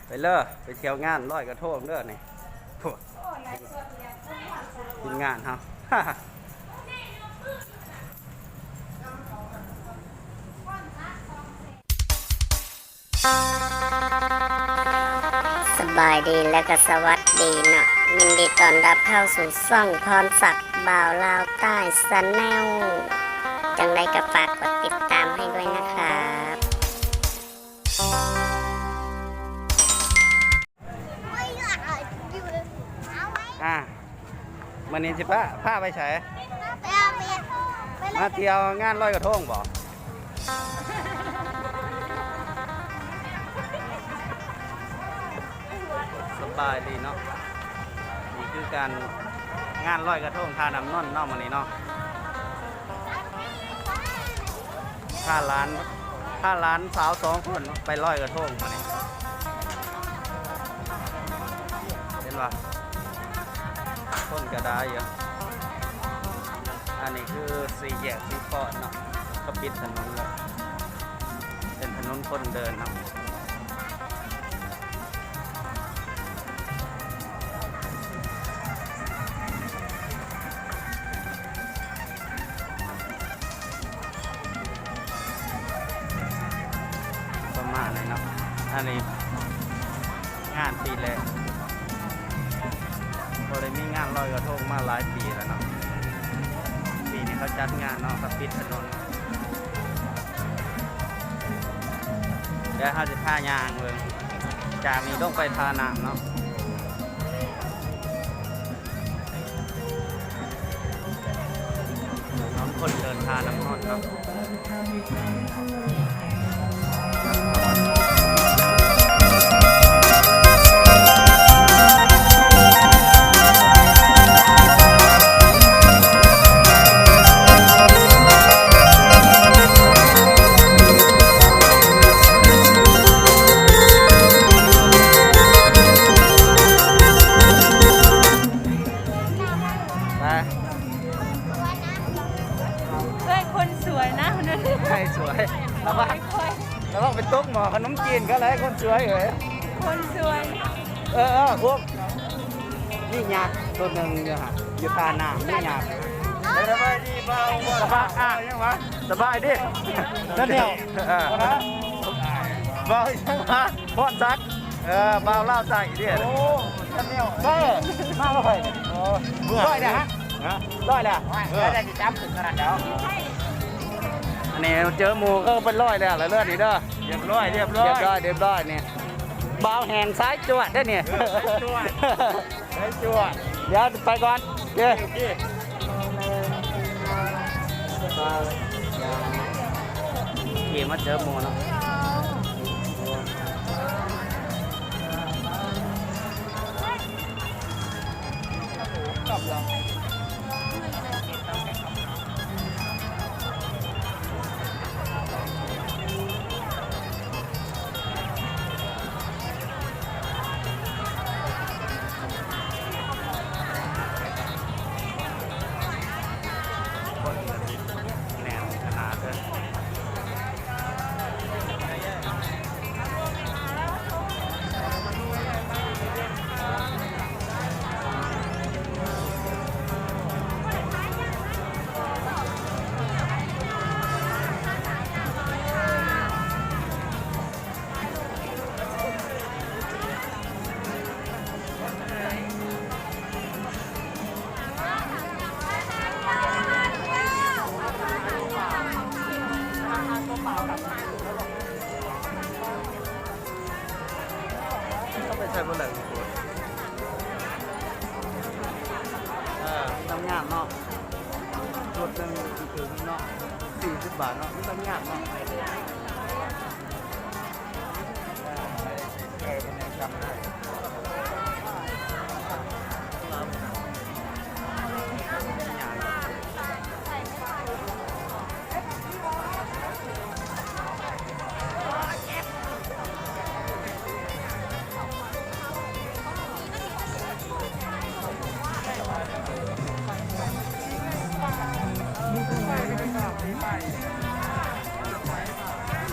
ໄປເລີຍ ໄປທ່ຽວງານລອຍກະທົງເດີນີ້ ໂອ້ ທີມງານເຮົາ. ສະບາຍດີ ແລະກະສະຫວັດດີເນາະ ຍິນດີຕ້ອນຮັບເຂົ້າສູ່ຊ່ອງພອນສັກ ບ່າວລາວໃຕ້ Channel ຈັ່ງໃດກະຝາກກົດຕິດຕາມໃຫ້ດ້ວຍນະຄັບ. ອ່າ ມື້ນີ້ຊິພາ ພາໄປໃສ? ມາທ່ຽວງານລອຍກະທົງບໍ່? ສະບາຍດີເນາະ ນີ້ຄືການ ງານລອຍກະທົງທ່ານ້ຳນົນເນາະ ມື້ນີ້ເນາະ. ພາຫຼານ ພາຫຼານສາວສອງຄົນໄປລອຍກະທົງມື້ນີ້ ເຫັນບໍ່? ຄົນກະຫຼາຍຢູ່. ອັນນີ້ຄືສີ່ແຍກສີຄອນເນາະ ເຂົາປິດຖະໜົນແລ້ວ ເປັນຖະໜົນຄົນເດີນເນາະ. ປະມານນີ້ເນາະ ອັນນີ້ງານປີແລກ ບໍ່ໄດ້ມີງານລອຍກະທົງມາຫຼາຍປີແລ້ວເນາະ. ປີນີ້ເຂົາຈັດງານເນາະ ເຂົາປິດຖະໜົນ. ແລ້ວເຮົາຊິພາຍ່າງເບິ່ງ ຈາກນີ້ລົງໄປທ່ານ້ຳເນາະ ຖະໜົນຄົນເດີນທ່ານ້ຳນົນເນາະ. ໄປ ເອີຍ ຄົນສວຍນະ ໃຫ້ສວຍ ລະວັງ ລະວັງໄປຕົກໝໍ້ຂະໜົມຈີນເຂົາໄດ໋ ຄົນສວຍເອີຍ ຄົນສວຍ. ເອີ ເອີ ພວກ ມີຍັກໂຕໜຶ່ງຢູ່ຫັ້ນ ຢູ່ທ່ານ້ຳ ມີຍັກ. ສະບາຍດີບ່າວ ສະບາຍ ອ່ະ ຫຍັງວະ ສະບາຍດີ ນັ້ນແຫຼະ ເອີ ບ່າວຫຍັງວະ ພອນສັກ ເອີ ບ່າວລາວໃຕ້ເດ້. ໂອ້ ແຊນແນວ ເອີ ມາບໍ່ຄ່ອຍ ໂອ້ ເມື່ອຍແລ້ວ ຮະ ຮ້ອຍແລ້ວ ໂອ້ຍ ເອີ ໄດ້ຊິຈັບຂຶ້ນຂະໜາດແລ້ວ. ອັນນີ້ເຈີໝູ່ເຂົາເປັນຮ້ອຍແລ້ວລະເລີດນີ້ເດີ ຮຽບຮ້ອຍ ຮຽບຮ້ອຍ ຮຽບຮ້ອຍ ຮຽບຮ້ອຍນີ້ ບ່າວແຫ່ງສາຍຈວດເດ້ນີ້ ເອີ ສາຍຈວດ ສາຍຈວດ. ດຽວໄປກ່ອນ ໂອເຄ ໂອເຄ ໂອເຄ ມາເຈີໝູ່ເນາະ. ແໜ້ນຂະໜາດເດີ. ເຂົ້າໄປໃສ່ບໍ່ໄດ້ທຸກຄົນ ເອີ ງາມໆເນາະ ຊຸດໜຶ່ງຖືກເນາະ ສີ່ສິບບາດເນາະ ມັນງາມເນາະ. ມີໄປ ມີໄປ.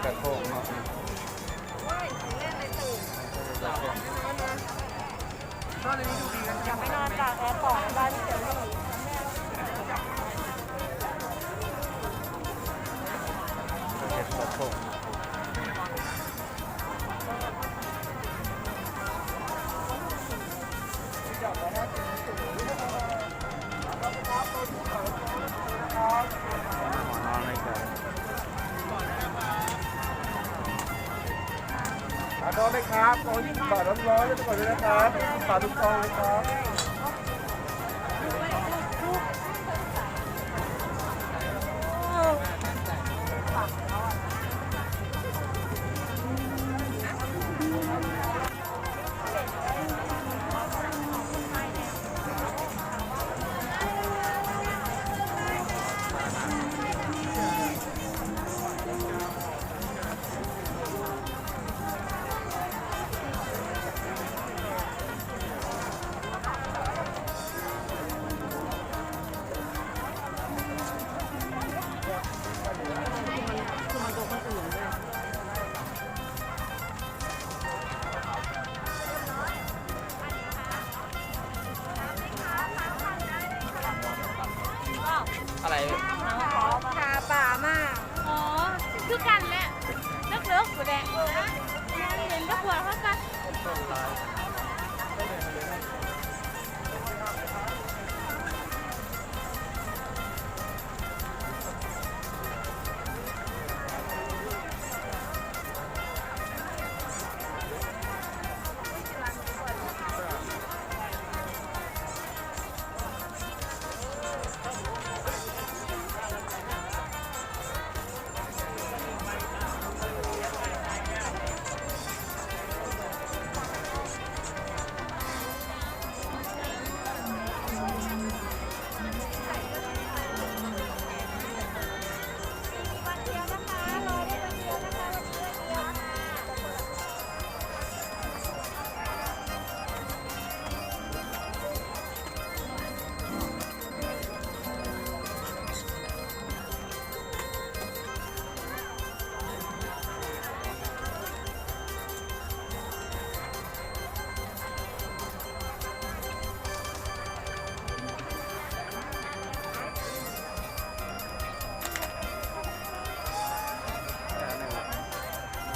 ກະໂທງເນາະ ຢ່າໄປນອນຕາກແອດຕອນບ້ານເຊີລີ ເຮັດກະໂທງ. อาดองเลยครับ ซองยี่สิบบาท ร้อนๆ เลยไปก่อนเลยนะครับ ยี่สิบบาททุกซองเลยครับ ອະໄລ? ຫາປາມາ. ອໍ ຄືກັນແຫຼະ ເລິກໆ ພຸ້ນແຫຼະ ນອນຫຼິ້ນກັບພວກເຮົາຊະ.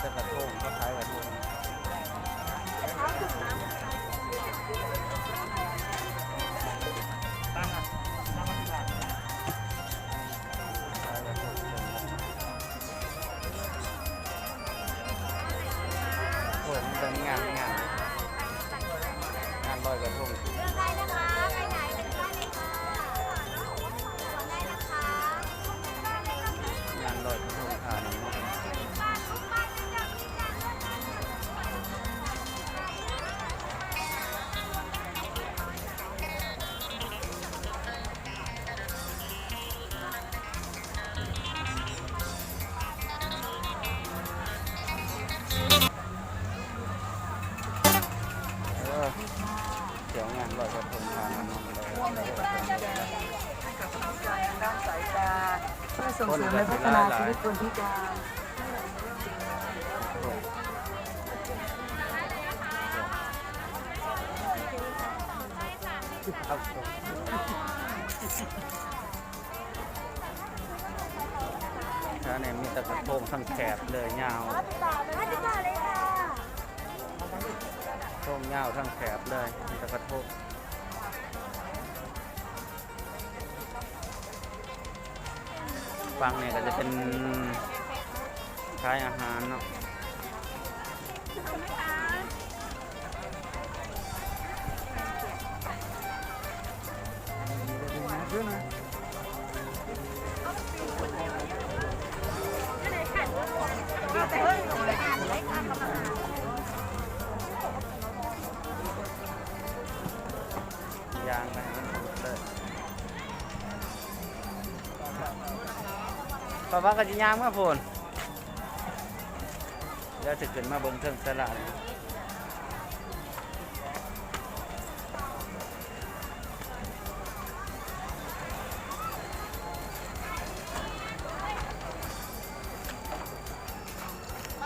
ແຕ່ກະໂທງ ເຂົາຂາຍກະໂທງ. ໂອ້ ມັນກໍງາມໆ ງານລອຍກະທົງ ເລືອກໄດ້ນະຄະ ໄປໄຫນເລືອກໄດ້ເລີຍຄ່ະ ໄດ້ນະຄະ ງານລອຍກະທົງທ່ານີ້ເນາະ. ເອີ ທ່ຽວງານລອຍກະທົງ ເພື່ອສົ່ງເສີມ ແລະ ພັດທະນາຊີວິດຄົນພິການ. ແຖວນີ້ມີແຕ່ກະໂທງທັງແຖບເລີຍ ຍາວ ໂທງຍາວທັງແຖບເລີຍ ມີແຕ່ກະໂທງ. ຝັ່ງນີ້ກໍຈະເປັນຂາຍອາຫານເນາະ. ຍ່າງໄປໃຫ້ມັນສຸດເລີຍ ເພາະວ່າກໍຊິຍ່າງມາພຸ້ນ ແລ້ວຊິຂຶ້ນມາເບິ່ງເທິງສາລາ. ເ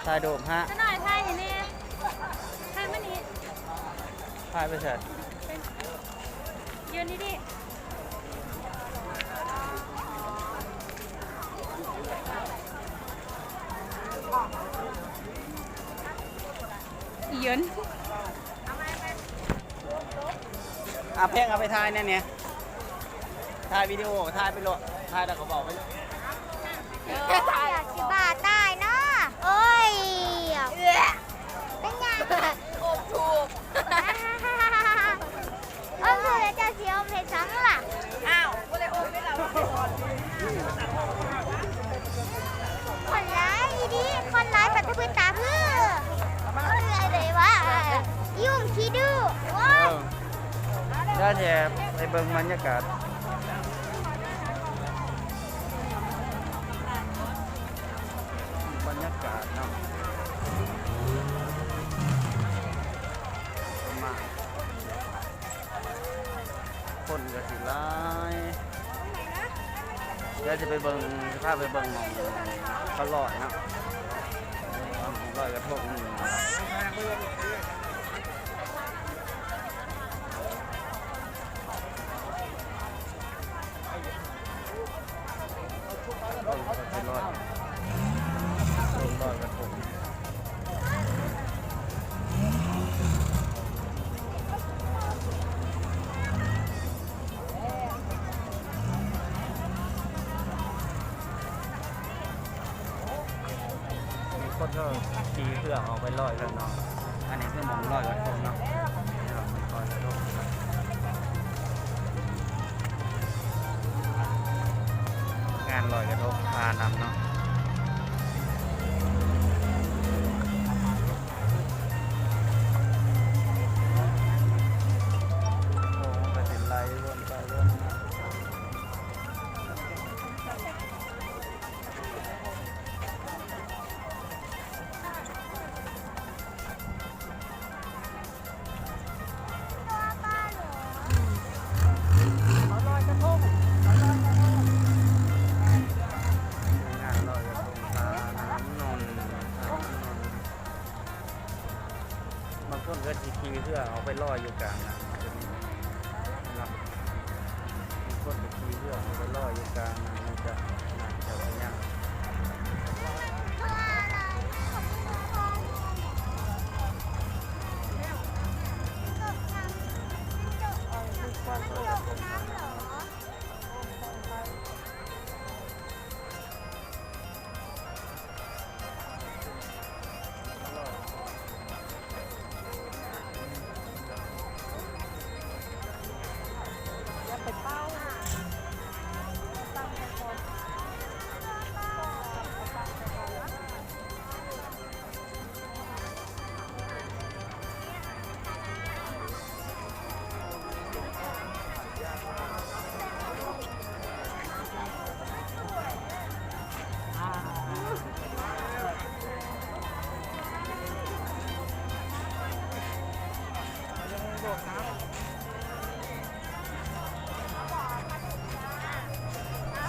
ຖ່າຍຮູບຮະ ສະໜ້ອຍຖ່າຍໃຫ້ແດ່ ຖ່າຍມານີ້ ຖ່າຍໄປໃສ? ຢືນດີໆ ອີ່ເຢິນ. ອາ ແພງ ເອົາໄປຖ່າຍແດ່ນີ້ ຖ່າຍວິດີໂອ ຖ່າຍໄປໂລດ ຖ່າຍແລ້ວກໍເວົ້າໄປໂລດ. ຢາກຊິບ້າຕາຍເນາະ ໂອ້ຍ ເປັນຫຍັງ? ໂອບຖູກ ໂອບຖູກແລ້ວເຈົ້າຊິໂອບເຮັດຫຍັງລະ? ອ້າວ ບໍ່ໄດ້ໂອບເຮັດລະ. ຄົນຫຼາຍອີ່ຫຼີ ຄົນຫຼາຍປານຕະພຶດຕາພື ເອີ ເອີ ເອີ ວ່າ ຍຸງຂີ້ດື້ ໂອ້ຍ. ເອີ ດຽວຈະໄປເບິ່ງບັນຍາກາດ ບັນຍາກາດເນາະ ປະມານ ຄົນກໍຊິຫຼາຍ ດຽວຈະໄປເບິ່ງ ຊິພາໄປເບິ່ງໝ່ອງເຂົາລອຍເນາະ ໝ່ອງລອຍກະທົງ. ເບິ່ງເຂົາຊິລອຍ ເບິ່ງລອຍກະທົງ. ຄົນກໍຂີ່ເຮືອອອກໄປລອຍກັນເນາະ ອັນນີ້ຄືໝ່ອງລອຍກະທົງເນາະ ລອຍກະທົງ ງານລອຍກະທົງພານຳເນາະ. ໂອ້ ມັນກໍຊິໄຫຼວົນໄປວົນມາ ງານລອຍກະທົງພານຳນົນ ບາງຄົນກໍຊິຂີ່ເຮືອອອກໄປລອຍຢູ່ກາງນ້ຳ ບາງຄົນກໍຂີ່ເຮືອອອກໄປລອຍຢູ່ກາງນ້ຳ ຈາກນ້ຳເຈົ້າພະຍາ.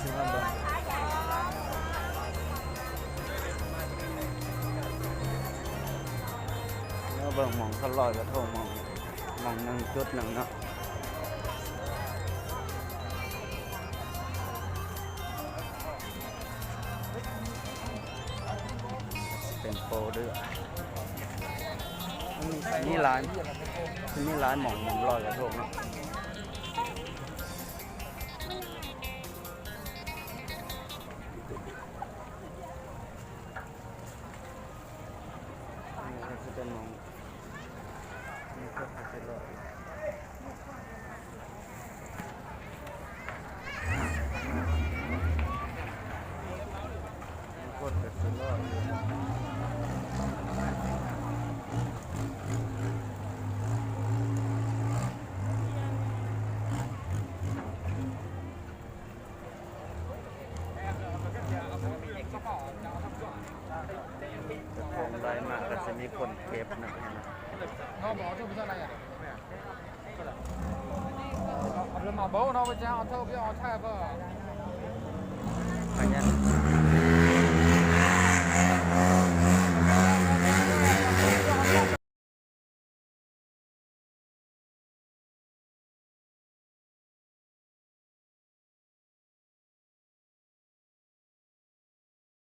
ຊິມາເບິ່ງ ມາເບິ່ງໝ່ອງເຂົາລອຍກະທົງ ໝ່ອງ ໝ່ອງໜຶ່ງຈຸດໜຶ່ງເນາະ. ເປັນໂປເດືອ ມີຫຼາຍ ມີຫຼາຍໝ່ອງ ໝ່ອງລອຍກະທົງເນາະ. ນີ້ກໍຊິເປັນໝ່ອງ ນີ້ກໍຊິເປັນລອຍ ຄົນກໍຊິລອຍຢູ່ ຂອງໄດ້ມາກໍຊິມີຄົນເກັບນຳ ເນາະ. ພະຍາ